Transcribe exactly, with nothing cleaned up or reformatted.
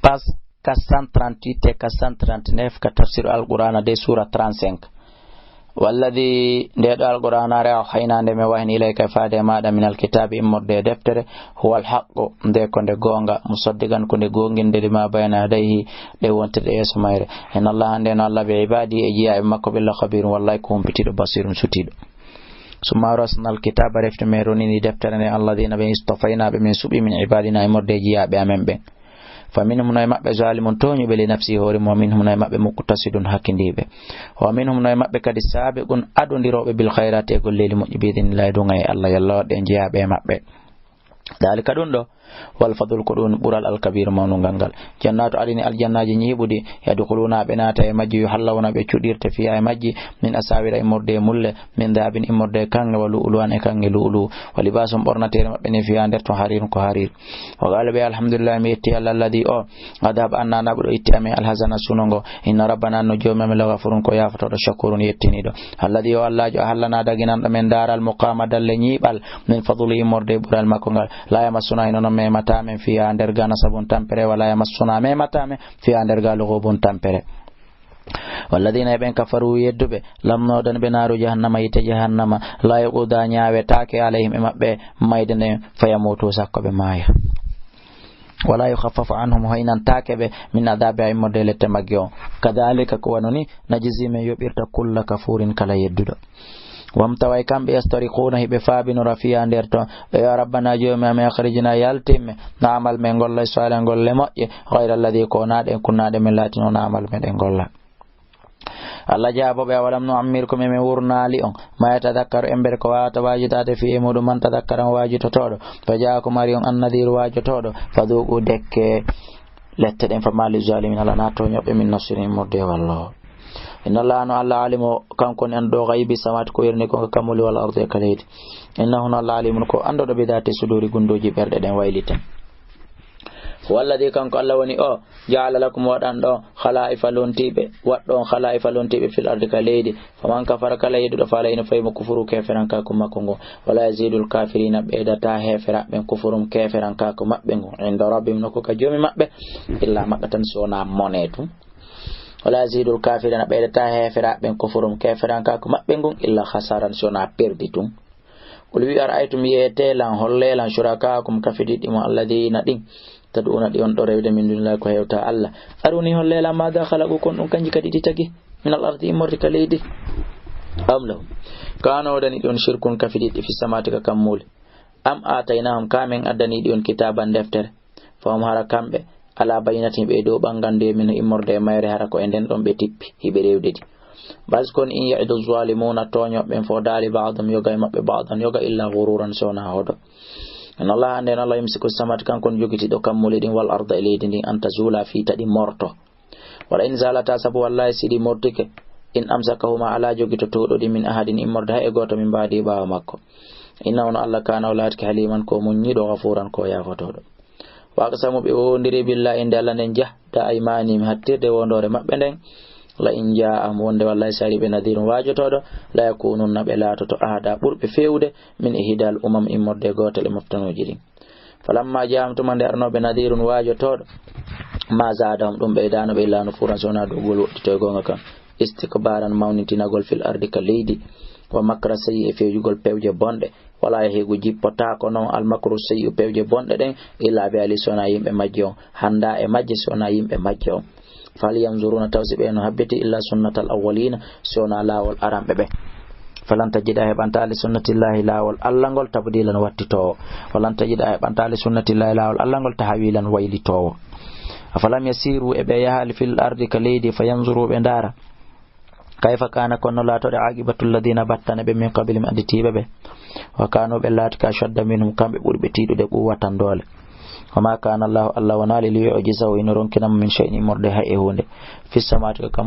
Page quatre cent trente-huit e quatre cent trente-neuf ka tafsiru Alqur'aana de, suura trente-cinq. Walladi, nde ɗo Alqur'aanaare, awhaynaa, nde men wahini, ilayka, faade e maaɗa, minal kitaabi, immorde e deftere, huwal haqqu, nde ko nde goonga, musaddiqan, ko nde goonginde, limaa bayna yadayhi, ɗe wontirɗe yeeso mayre. Inna Allaha, nde no Allah, bi ibaadi, e jiyaaɓe makko ɓe, la khabiirun, wallahi ko humpitiiɗo, basiirun, sutiiɗo. Summa awrasnal kitaaba, refti men ronini deftere nde, alladina, ɓe, istafayna, ɓe min suɓi, min ibaadina, e morde e jiyaaɓe amen ɓen. Fa minhum, no e maɓɓe, zalimun, tooñuɓe, li nafsihi, hoore mum, wa minhum, no e maɓɓe, muqtasidun, hakkindiiɓe, wa minhum, no e maɓɓe kadi, sabiqun, adondirooɓe, bil khayrati, e golleeli moƴƴi, bi idnillahi, ɗum e Allah, Yalla waɗde en jiyaaɓe e maɓɓe. Dalika, ɗum ɗo, wal fadlu, ko ɗum ɓural, al kabiru, mawnungal ngal. Jannatu adni, aljannaaji ñiiɓuɗi, yadkhuluna, ɓe naata e majji, yuhallawna, ɓe cuɗirte, fiha, e majji, min asawira, immorde e mulle, min dahabin, immorde e kaŋŋe, wa lu'lu'an, e kaŋŋe lu'lu'u, wa libasum, ɓornateere maɓɓe nden, fiha, nder ton, harirun, ko harir. Wa qalu, ɓe, alhamdulillah, mi yetti Allah, alladi, o, adhaba anna, naɓuɗo itti amen, alhazana, suno ngo, inna rabbana, no joomi amen, la ghafurun, ko yaafotooɗo, shakurun, yettiniiɗo. Alladi, o Allaajo, ahallana, daginanɗo men daaral muqama, dalle ñiiɓal, min fadlihi, immorde e ɓural makko ngal. La yamassuna, hino non memataa men, fiha, nder ga, nasabun, tampere, wa la yamassuna, memataa men, fiha, nder ga, lughubun, tampere. Walladina, e ɓen, kafaru, yedduɓe, lam noodani ɓe, naaru jahannama, yiite jahannama, la yuqda, ñaawetaake, alayhim, e maɓɓe, mayde nden, fa yamutu, sakko ɓe maaya. Wala yukhaffafu anhum, hoynantaake ɓe, min adhabiha, immorde e lette magge on. Kadhalika, ko wano ni, najzi, men yoɓirta, kulla kafurin, kala yedduɗo. Wahum, tawa e kamɓe, yastariquna, hiɓe faabinora, fiha, nder ton, ɓe yo, rabbana, joomi amen, akhrijna, yaltin men, na'mal, men golla, salihan, golle moƴƴe, ghayra alladhi, ko wonaa ɗen, kunna, ɗe men laatino, na'mal, meɗen golla. Allah jaabo ɓe, awalam nu'ammirkum, e men wurnaali on, ma yatadhakkaru, embere ko waawata waajitaade, fi, e muɗum, man tadhakkara, on waajitotooɗo, fa ja'akum, ari on, annadhiru, waajotooɗo, fadhuqu, dekke lette ɗen, fama lizzalimina, alaa tooñooɓe, min nasirin, immorde e walloowo. Inna Allaha, no Allah, alimu, kanko woni annduɗo, ghaybi samawati, ko yirnde kon ka kammuuli, wal ardi, e ka leydi. Innahu, no Allah, alimun, ko annduɗo, bi dhati suduri, gunndooji ɓerɗe ɗen, wayliten. Huwa alladhi, kanko Allah woni o, ja'ala lakum, waɗanɗo on, khala'ifa, lontiiɓe, waɗɗo on khala'ifa, lontiiɓe, fil ardi, ka leydi. Faman kafara, kala yedduɗo, fa alayhi, no fawi mo, kufruhu, keeferankaaku makko ngun. Wala yazidul kafirina, ɓeydataa heeferaaɓe ɓen, kufruhum, keeferankaaku maɓɓe ngun, inda rabbihim, nokku ka joomi maɓɓe, illa maqtan, si wonaa mone tun. Wala yazidul kafirina, ɓeydataa heeferaaɓe ɓen, kufruhum, keeferankaaku maɓɓe ngun, illa khasaran, si wonaa perdi tun. Qul, wi'u, ara'aytum, yeetee lan, hollee lan, shurakaakum, kafidiiɗi mon, alladina, ɗin, tad'una, ɗi on ɗo rewde, min dunillahi, ko hewtaa Allah. Aruni, hollee lan, maada khalaqu, kon ɗum kanji kadi ɗi tagi, minal ardi, immorde ka leydi. Am lahum, kaa no woodani ɗi on, shirkun, kafidiiɗi, fi samawati, ka kammuuli. Am ataynahum, kaa men addanii ɗi on, kitaaban, deftere. Fahum, hara kamɓe, ala bayyinatin, ɓe dow ɓanngannde, min, immorde e mayre, hara ko e nden ɗon ɓe tippi, hiɓe rewde ɗi. Bal, kono, in ya'idu zalimuna, tooñooɓe ɓen fof daali, ba'dum, yoga e maɓɓe, ba'dan, yoga, illa ghururan, si wonaa hodo. Inna Allaha, anndee no Allah, yumsiku samawati, kanko woni jogitiiɗo kammuuli ɗin, wal arda, e leydi ndin, an tazula, fii ta ɗi morto. Wala in zalata, sabu wallahi si ɗi mortike, in amsakahuma, alaa jogitotooɗo ɗi, min ahadin, immorde hay e gooto, min ba'di, ɓaawo makko. Innahu, no Allah, kana, o laatike, haliman, ko muññiiɗo, ghafuran, ko yaafotooɗo. Wa aqsamu, ɓe woondiri, billahi, innde Allah nden, jahda aymanihim, hattirde woondoore maɓɓe nden, la in ja'ahum, wonde wallahi si arii ɓe, nadhirun, waajotooɗo, la yakununna, ɓe laatoto, ahda, ɓurɓe feewude, min ihdal umam, immorde e gootel e moftanooji ɗin. Falamma ja'ahum, tuma nde arnoo ɓe, nadhirun, waajotooɗo, ma zadahum, ɗum ɓeydaano ɓe, illa nufuran, si wonaa doggol woɗɗito e goonga kan, istikbaran, mawnintinagol, fil ardi, ka leydi, wa makra sayyi, e feewjugol pewje bonɗe, wala yahiqu, jippotaako non, al makru sayyi'u, pewje bonɗe ɗen, illa bi ahlihi, si wonaa yimɓe majje on, hanndaa e majje si wonaa yimɓe majje on. Fahal yanzuruna, taw si ɓe no habbiti, illa sunnatal awwalina, si wonaa laawol aranɓe ɓen. Falan tajida, a heɓantaa, li sunnatillahi, laawol Allah ngol, tabdilan, wattitoowo. Falan tajida, a heɓantaa, li sunnatillahi, laawol Allah ngol, tahwilan, waylitoowo. Afalam yasiru, e ɓe yahaali, fil ardi, ka leydi, fa yanzuru, ɓe ndaara. Kayfa kana, kono laatoɗe, aqibatu alladina, battane ɓe, min qablihim, additiiɓe ɓe. Wa kanu, ɓe laatike, ashadda minhum, kamɓe ɓuri ɓe tiiɗude, quwwatan, doole. Wa ma kana Allahu, Allah wonaali, li yu'jizahu, hino ronkina mo, min shay'in, immorde hay e huunde, fi samawati, ko kam